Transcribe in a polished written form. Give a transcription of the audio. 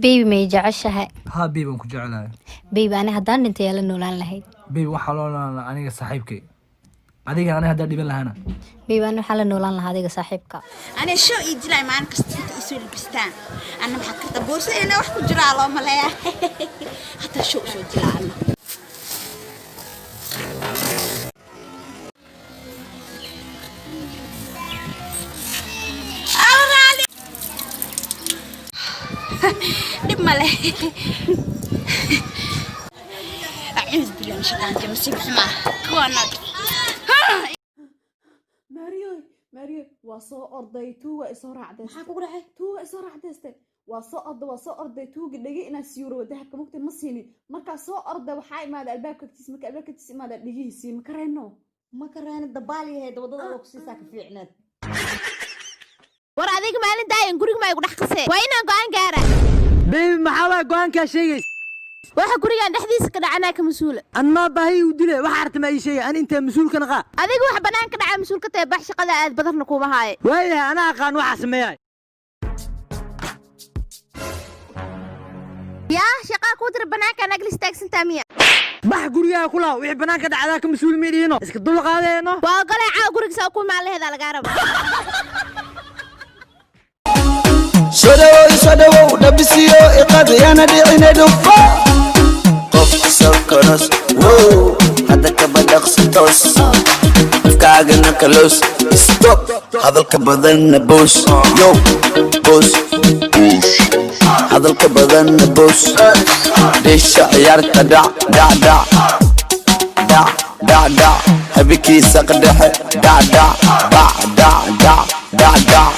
Baby, may jeceshahay? Haa baby, aan ku jecelahay. Baby, ani haddaan dhintay yaa la noolaan lahayd? Baby, waxaa loo noolaan aniga saaxiibkay. Adiga ani haddaa dhiban lahaana? Baby, ani waxaa la noolaan lahaa adiga saaxiibka. Ani show ii jilay maalin kasta inta isoo labistaan. Anna maxaad karta boorsa ina wax ku jiraa loo maleeyaa. Hataa show soo jilaa anna. Dhib male. Acuudu billahi min shaytaani masiib xumaa kuwaanaad. Maariyo, Maariyo, waa soo orday, tuuga isoo raacdayste. Maxaa kugu dhacay? Tuuga isoo raacdayste. Waa soo orday, waa soo orday, tuuga dhegi inaan siyuuro dahabka mugta ma siinin. Markaa soo orday, waxaa imaada albaabka agtiisa. Marka albaabka agtiisa imaada, dhegihiisii ma karayno. Ma kareena, dabaal yahay wadada oo kusiisaa ka fiicneed. War adiga maalin daayan guriga ma igu dhex qasee, waa inaan go'aan gaara. Baby, maxaa waay go'aankaa sheegays? Waxa gurigan dhexdiisa ka dhacanaa ka mas-uula. An maa baahi u dile waxa arta ma ii sheegay an intee mas-uulka naqaa? Adiga wax bannaan ka dhacaa mas-uul ka tahay. Bax, shaqada aad badarna kuuma haaye. Waayahay, anaa aqaan waxaa sameeyaay. Yaa shaqaa kuu dira? Bannaanka naagla istaagsantaa miya? Bax, gurigaa ku laa wixii bannaanka dhacdaa ka mas-uul miidhiino, iska dul qaadeeno. Waa ogolay, caawa guriga saa ku imaan laheedaa lagaa raba. Soo dhawow, soo dhawow, dhabisiyo iqadiyana dhicine dhufo qof sokonos wow hadda kaba dhaqsi toos afkaagana kalos stop hadalka badanna boos yo boos hadalka badanna boos dheesha ciyaarta dhac dhac dhac dhac dhac dhac habeenkiisa qadhexe dhac dhac bac dhac dhac dhac dhac.